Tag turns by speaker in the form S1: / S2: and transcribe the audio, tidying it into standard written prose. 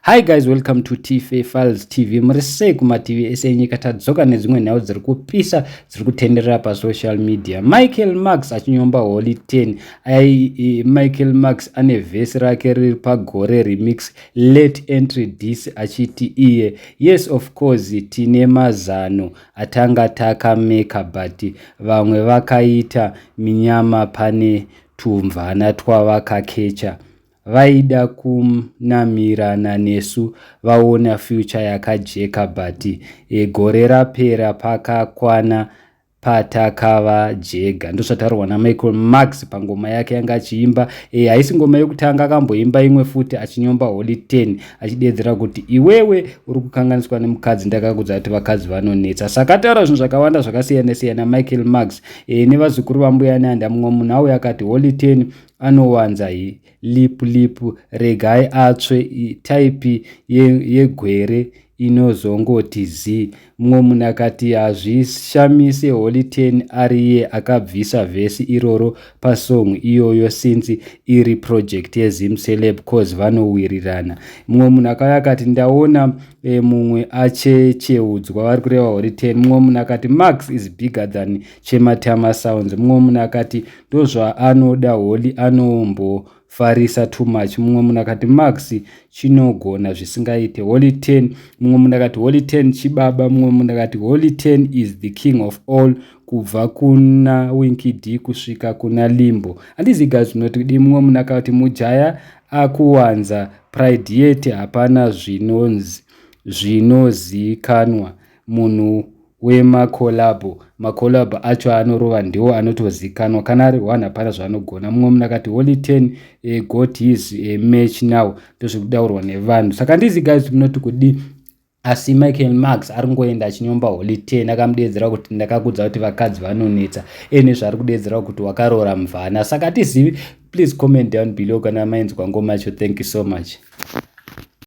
S1: Hi guys, welcome to TFA Files TV. Muri sei kumativi ese enyika? Tadzoka nedzimwe nhau dziri kupisa, dziri kutenderera pasocial media. Michael Max achinyomba Holy 10. Ai, Michael Max ane vhesi rake riri pagore remix, late entry diss, achiti iye, "Yes, of course tine mazano atanga takameka, but vamwe vakaita minyama pane tumvana twavakakecha. Vaida kunamirana nesu, vaona future yakajeka, but gore rapera pakakwana patakavajega." Ndozvataurwa naMichael Max pangoma yake yanga achiimba. Haisi ngoma yekutanga, akamboimba imwe futi achinyomba Holy 10, achidedzera kuti, "Iwewe uri kukanganiswa nemukadzi, ndakakudza kuti vakadzi vanonetsa." Saka ataura zvinhu zvakawanda zvakasiyana siyana Michael Max nevazukuru vambuya Nanda. Mumwe munhu auya akati, "Holy 10 anowanza lip lip, regai atsve, type yegwere inozongoti z." Mumwe munhu akati, "Hazvishamise Holy 10 ariye akabvisa vhesi iroro pasong iyoyo, since iri project yeZimceleb, cause vanowirirana." Mumwe munhu akauya akati, "Ndaona mumwe achecheudzwa," vari kureva Holy 10. Mumwe munhu akati, "Max is bigger than Chematama Sounds." Mumwe munhu akati, "Ndozvaanoda Holy, anombofarisa too much." Mumwe munhu akati, "Max chinogona zvisingaite Holy 10." Mumwe munhu akati, "Holy 10 chibaba." Mumwe munhu akati, "Holy 10 is the king of all, kubva kuna Winky D kusvika kuna Limbo." Handizivi guys, zvinoti di. Mumwe munhu akati, "Mujaya akuwanza pride yete, hapana zvinonzi zvinozikanwa, munhu wemakolabho, makolabho acho anorova ndiwo anotozikanwa, kana ari one hapana zvaanogona." Mumwe munhu akati, "Holy 10 got his match now." Ndozvekutaurwa nevanhu. Saka ndizi guys, munoti kudi? Asi Michael Max ari kungoenda achinyomba Holy 10, akamudedzera kuti, "Ndakakudza kuti vakadzi vanonetsa." Ene zvaari kudedzera kuti wakaroora mvana. Saka tizivi. Please comment down below kana mainzwa ngoma yacho. Thank you so much.